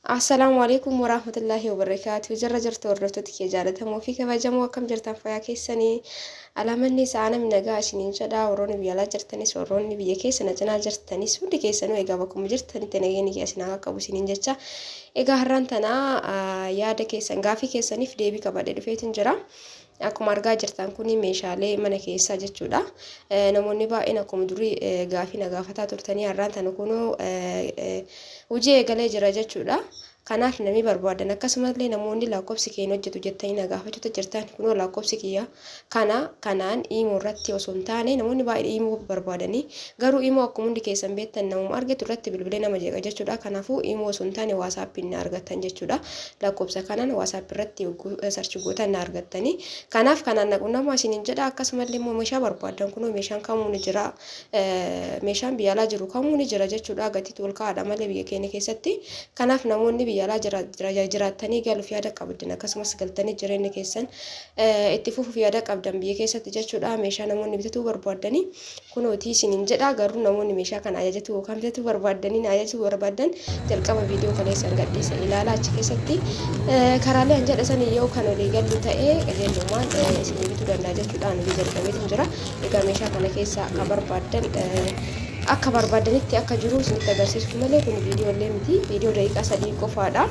Assalaamu alaikum warahmatullahi wabarakaatuh. Jirra jirtu hordoftoota kiyya jaalatamoo fi kabajamoo, akkam jirtan? Fayyaa keessanii? Alaamanni isaa namni nagaa isiniin jedha. Warroonni biyya alaa jirtanis, warroonni biyya keessa na cinaa jirtanis, hundi keessanuu egaa bakkuma jirtanitti nageenyi kiyya isin haa qabu isiniin jecha. Egaa har'aan tana yaada keessan, gaafii keessaniif deebii qabadhe dhufeetin jira. Akkuma argaa jirtan kun meeshaalee mana keessaa jechuudha. Namoonni baay'een akkuma durii gaafii na gaafataa turtanii, har'aan tana kunoo hojii eegalee jira jechuudha. Kanaaf namni barbaadan, akkasumallee namoonni lakkoofsi kee hin hojjetu jettanii na gaafachuutu jirtan, kunoo lakkoofsi kiyya kana. Kanaan imoo irratti osoo hin taane, namoonni baay'een imoo barbaadanii, garuu imoo akkuma hundi keessan beektan namuma argetu irratti bilbilee nama jeeqa jechuudha. Kanaafuu imoo osoo hin taane WhatsAppiin na argattan jechuudha. Lakkoofsa kanaan WhatsApp irratti search gootan na argattanii. Kanaaf kanaan na qunnamaa isiniin jedha. Akkasumallee immoo meeshaa barbaadan, kunoo meeshaan kamuu ni jira. Meeshaan biyya alaa jiru kamuu ni jira jechuudha. Gatiitu ol ka'aadha malee biyya keenya keessatti. Kanaaf namoonni biyya alaa jiraattanii galuuf yaada qabdan, akkasumas galtanii jireenya keessan itti fufuuf yaada qabdan biyya keessatti jechuudha. Meeshaa namoonni bitatuu barbaadanii kunootii isiniin jedha. Garuu namoonni meeshaa kana ajajatu yookaan bitatuu barbaadanii na ajajachuu barbaadan, jalqaba viidiyoo kaleessan gadhiise ilaala. Achi keessatti karaalee an jedha sanii yoo kan olii gallu ta'e, qajeelummaan isinii bituu danda'a jechuudha. Hojii jalqabeetiin jira. Egaa meeshaa kana keessa akka barbaaddan, akka barbaadanitti akka jiru isinitti agarsiisuuf malee kun viidiyoo illee miti. Viidiyoo daqiiqaa 3 qofaadha.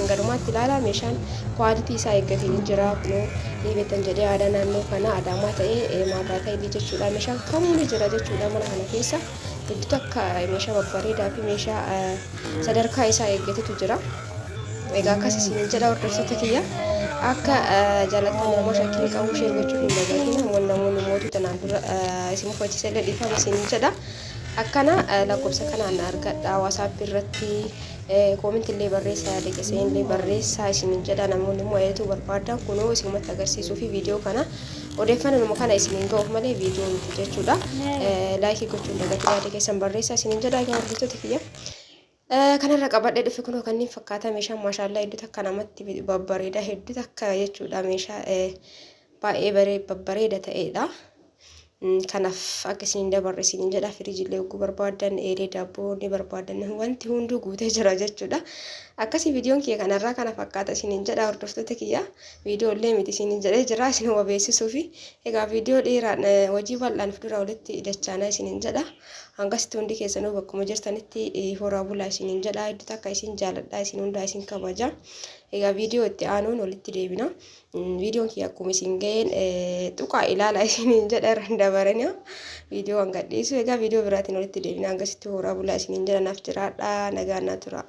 Garumaatti ilaala, meeshaan quality isaa eeggatee ni jira. Kunoo ni beektan jedhee aadaa naannoo kana Adaamaa ta'ee maabraa ta'ee jechuudha. Meeshaan kamuu ni jira jechuudha. Mana kana keessa hedduu takka meeshaa babbareedaa fi meeshaa sadarkaa isaa eeggatetu jira. Egaa akkas isiniin jedha hordoftoota kiyya. Akka jaallattan immoo shakkii qabu, share gochuuf hin dagatina. Namoonni mootuu tanaan dura isin mufachiisa illee dhiifama isiniin jedha. Akkana lakkoofsa kanaan argadha. WhatsApp irratti comment illee barreessaa, yaada keessan illee barreessaa isiniin jedha. Namoonni immoo ajajachuu barbaadan, kunoo isinumatti agarsiisuu fi viidiyoo kana odeeffannoo kana isiniin ga'uuf malee viidiyoo miti jechuudha. Like gochuun dagatina, yaada keessan barreessaa isiniin jedha. Egaa hordoftoota kiyya, kanarra qabadhee dhufe kunoo kanneen fakkaata. Meeshaan maashaallaa hedduu takka namatti babbareeda, hedduu takka jechuudha. Meeshaa baay'ee babbareeda ta'edha. Kanaaf akka isin dabarre isin jedha. Firiijillee hogguu barbaadan, eelee daabboo ni barbaadan, wanti hunduu guutee jira jechuudha. Akkasii viidiyoon kiyya kanarraa kana fakkaata isiniin jedha hordoftoota kiyya. Viidiyoo illee miti isiniin jedhee jira isin wabeessisuufi. Egaa viidiyoo dheeraan hojii bal'aan dura walitti dachaanaa isiniin jedha. Hangasitti hundi keessanuu bakkuma jirtanitti horaa bulaa isiniin jedha. Hedduu takka isin jaaladha, isin hundaa isin kabaja. Egaa viidiyoo itti aanuun walitti deebina. Viidiyoon kiyya akkuma isin ga'een tuqaa ilaala isiniin jedha, irra hin dabarina. Viidiyoo an gadhiisu. Egaa viidiyoo biraatiin walitti deebina. Hangasitti horaa bulaa isiniin jedha. Naaf jiraadha. Nagaan naa tura.